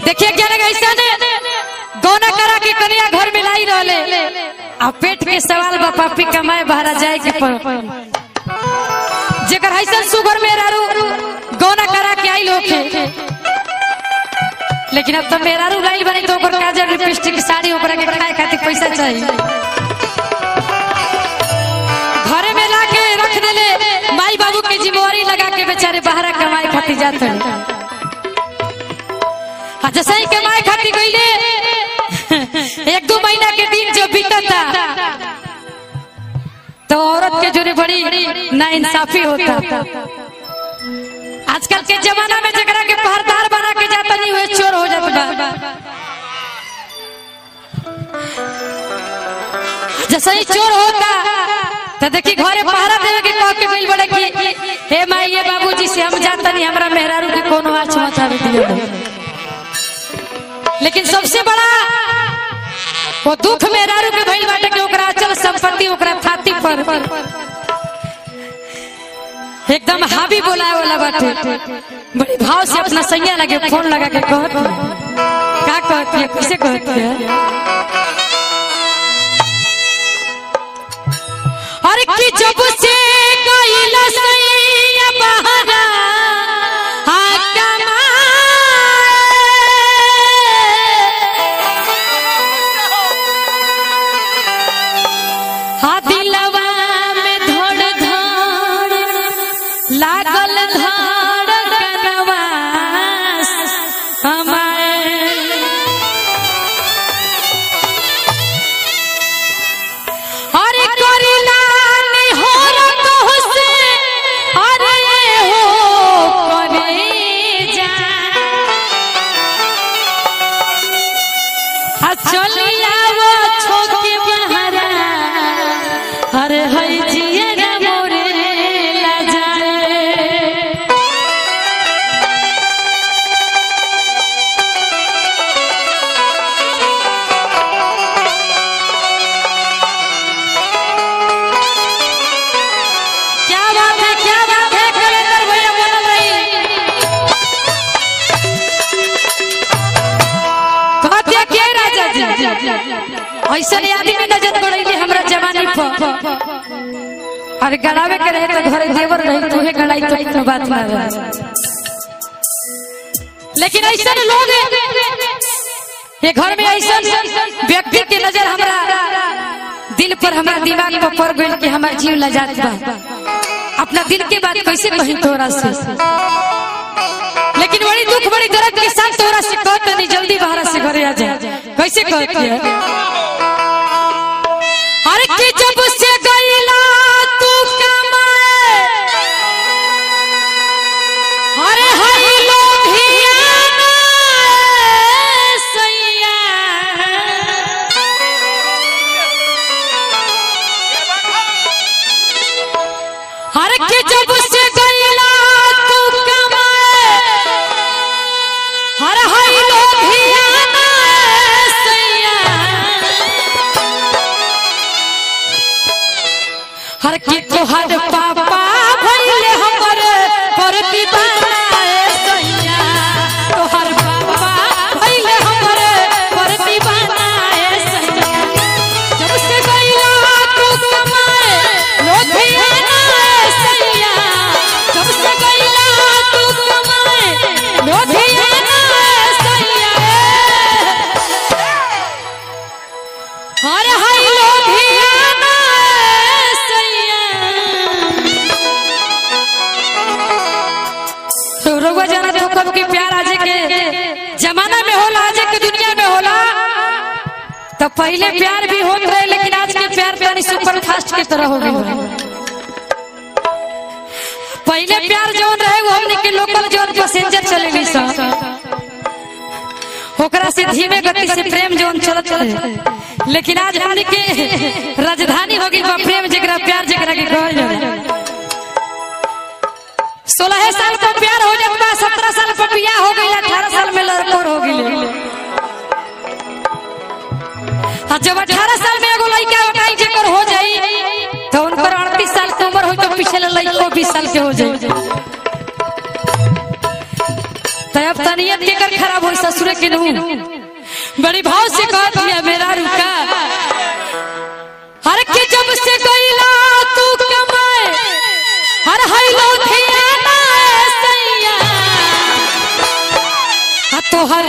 देखिए क्या लगा ऐसा ने गौना करा के कन्या घर में लाई रहले। आ पेट के सवाल बा पापी कमाए बाहर जाए के पर जेकर ऐसा सुगर मेहरारू गौना करा के आई होखे, लेकिन अब तो मेहरारू लाई बनी तो ओकर काजल लिपस्टिक साड़ी ओकरा के खाए खातिर पैसा चाहिए। घरे में ला के रख देले, माई बाबू के जिम्मेवारी लगा के बेचारे बाहर कमाए खातिर जाते हैं। जैसे ही कमाए खातिर गईले एक दो महीना के दिन जो बीतता तो औरत के जोरे बड़ी नाइंसाफी होता। आजकल के जमाना में जकरा के पहरदार बना के जाता नहीं हुए चोर हो जाता बा। जैसे ही चोर होता तो देखी घरे पहरा देवे के कह के गइल बड़े कि हे माई ये बाबूजी से हम जाता नहीं, हमरा मेहरारू के कोनो आँच मत आवे दियो। लेकिन सबसे बड़ा वो दुख मेहरारू के भइल बाटे कि ओकरा अचल संपत्ति ओकरा छाती पर एकदम हावी बोलाए वाला बाटे। बड़ी भाव से अपना सैया लगे फोन लगा के कहत का कहती है, कैसे कहती है। अरे कि जब से गइला सैया बहरा लागल धड़ कनवा हमारे। अरे करिला निहोर तोहसे अरे हो करे जा आ चलिया वो छोके बहरा अरे हई जिया मोरे ला जाए। क्या बात है, क्या बात है कलेंदर भैया बोल रही कहते के राजा जी ऐसा आदमी नजर गड़ैली हमरा जवानी पर। अरे गड़ावे के रहे तो घरे देवर रही तुहे गड़ाई तो बात ना रहे। लेकिन ऐसा लोग ये घर में ऐसा व्यक्ति के नजर हमरा दिल पर हमरा दिमाग पर पड़ गइल कि हमार जीव लजात बा। अपना दिल के बात कैसे कही तोरा से, लेकिन बड़ी दुख बड़ी दर्द के साथ तोरा से कहत नहीं जल्दी बाहर से घरे आ जा। कैसे कहती है। अरे कि जब से गइला तू कमाए अरे हई लोभिया सैया अरे कि जब से गइला तू कमाए अरे हई लोभिया सैया हर के तोहर पापा भइले हमर पर दीवाना सैया तोहर पापा भइले हमर पर दीवाना सैया। जब से गइला तू कमाए लोभियाना सैया जब से गइला तू कमाए लोभियाना सैया हर हई लोभियाना सैया। तो रउआ जाना तो कब के प्यार आज के जमाना में होला, आज के दुनिया में होला। तो पहले प्यार भी होत रहे, लेकिन आज के प्यार तनी सुपर फास्ट के तरह हो गई। पहले प्यार जौन रहे वो हमने के लोकल जौन पैसेंजर चलेली सा ओकरा से धीमे गति से प्रेम जौन चलत रहे, लेकिन आज हमने के राजधानी हो गई बा प्रेम जेकरा प्यार जेकरा के कहल जाला। 16 साल पर प्यार हो जात बा, 17 साल पर बियाह हो गई, 18 साल में लड़कोर हो गई। जब 18 साल में एगो लड़का बताई जेकर हो जाई तो उनकर 38 साल के उम्र हो तो पीछे लड़को 20 साल के हो जाई। तो तब तनियत के कर खराब हो ससुरे के नू। बड़ी भाव से कह दिया मेरा रुका हर के जब से गईला तू कमाए हर हैलो धियाना सैया तोहर।